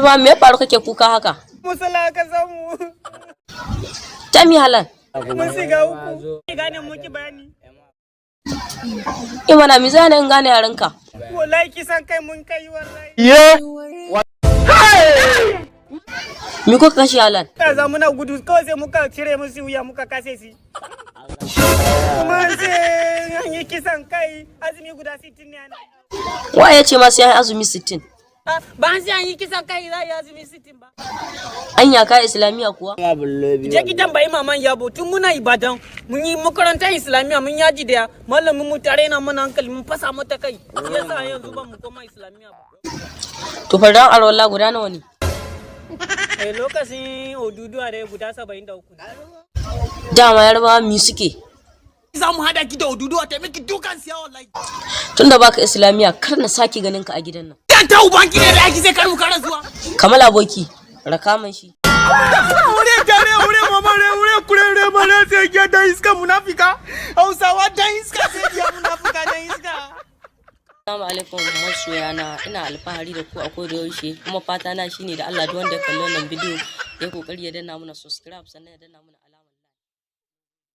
Ba me ya faru kake kuka haka? Musala ka samu. Ta mi halan? Mun shiga uku. Gane muki bayani. Imana mi zane in gane yarenka? Wallahi kisan kai mun kai, wallahi. Mi kuka kashe halan? Kaza muna gudu kawai sai muka cire musu wuya, muka kase shi. Kuma sai an yi kisan kai, azumi guda 60 ne ana. Wa ya ce ma sai an azumi 60? Ba an sai an yi kisan kai za a yi azumi 60 ba. Anya ka Islamiya kuwa? Je ki tambayi maman Yabo. Tun muna Ibadan mun yi makarantar Islamiyya, mun yaji da malamin mu tare na mana hankali, mun fasa mata kai. Shi yasa yanzu ba mu koma Islamiyya ba. To, fardan arwalla guda nawa ne? Eh, lokacin Oduduwa dai guda 73 ne. Dama Yarbawa mi suke? Za mu hada ki da Oduduwa ta miki dukan siya, wallahi. Tunda baka Islamiya, kar na sake ganin ka a gidan nan. Dan ta ubanki ne da yaki sai kar mu kara zuwa. Kamal aboki, raka man shi. Wure tare wure mama re wure kure re mama sai ya da iska munafika. Hausawa dan iska, sai ya munafika dan iska. Assalamu alaikum masoyana, ina alfahari da ku a koda yaushe, kuma fata na shine da Allah duk wanda ya kalli wannan bidiyo ya kokari ya danna mana subscribe, sannan ya danna mana alamar